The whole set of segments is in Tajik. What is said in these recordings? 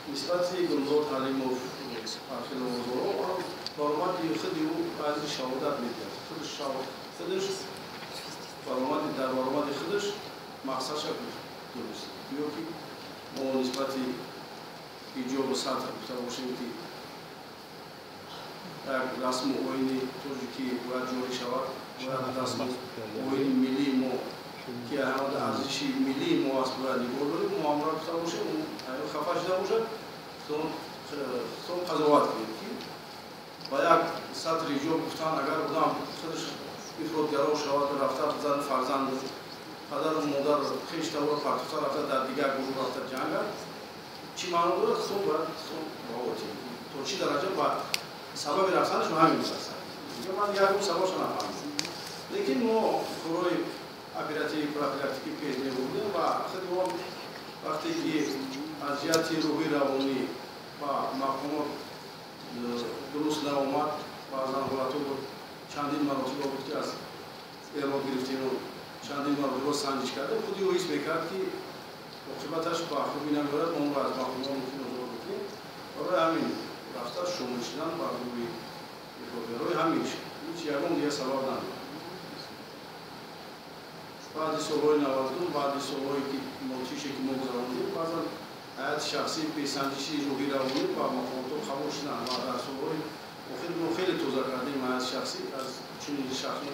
Нисбати Гулзод Ҳалимов ҳархел овозҳоро баромади худи ӯ баъзе шаҳодат медиҳад. Худаш баромади дар баромади худаш мақсадша дуруст. Ё ки мо нисбати ҳиҷобу сатр гуфта бошем, ки як расму оини тоҷикӣ бояд ҷорӣ шавад, бояд расму оини миллии мо, ки ҳамада арзиши миллии мо аст, бояд нигоҳ дорем. Мо ҳамра гуфта бошем, хафа шуда бошад, худтон қазоват кунед, ки ба як сатри ҳиҷоб гуфтан, агар одам худаш ифротгаро шавад, рафта зан, фарзанд, падару модар, хештаворо партофта рафта дар дигар гурӯҳ рафта ҷангад, чӣ маъно дорад? Худтон бояд худтон баҳо диҳед, то чӣ дараҷа ба сабаби рафтанаш ҳамин будааст. Ман ягон сабабша нафаҳмидам, лекин мо корҳои оперативи профилактикӣ пеш мебурдем ва худи он вақте ки аз ҷиҳати рӯҳи равонӣ ба мақомот дуруст наомад, баъзан ҳолатҳо буд, чандин маротиба буд, ки аз эрод гирифтему чандин маротиба санҷиш кардем, худи ӯ ҳис мекард, ки оқибаташ ба хубӣ намеорад, мо онро аз мақомот мумкин озод бикунем. Барои ҳамин рафта шомил шудан ба гурӯҳи ифротгарои ҳамин ҳеҷ ягон дигар сабаб надорад. Баъди солҳои 90, баъди солҳое ки мотише ки мо гузарондем, баъзан ҳаяти шахсии бесанҷиши рӯҳи равонӣ ба мақомотҳо қабул шуданд ва дар солҳои охир мо хеле тоза кардем ҳаяти шахсӣ аз чунин шахсони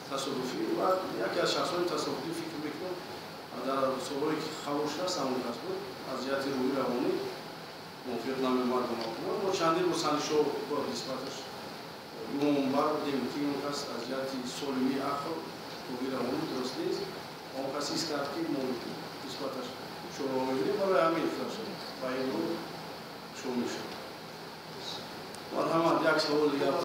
тасодуфӣ, ва яке аз шахсони тасодуфӣ, фикр мекунам, дар солҳое ки қабул шудааст, ҳамон кас буд, аз ҷиҳати рӯҳи равонӣ мувофиқ намеомад ба мақомот. Мо чандин бор санҷишҳо нисбаташ гумонбар будем, ки он кас аз ҷиҳати солимии ақл, рӯҳи равонӣ дуруст нест. Он кас ҳис кард, ки мо нисбаташ чора мегирем, барои ҳамин ба ин гурӯҳ шомил шуд. Марҳамат, як савол дигар.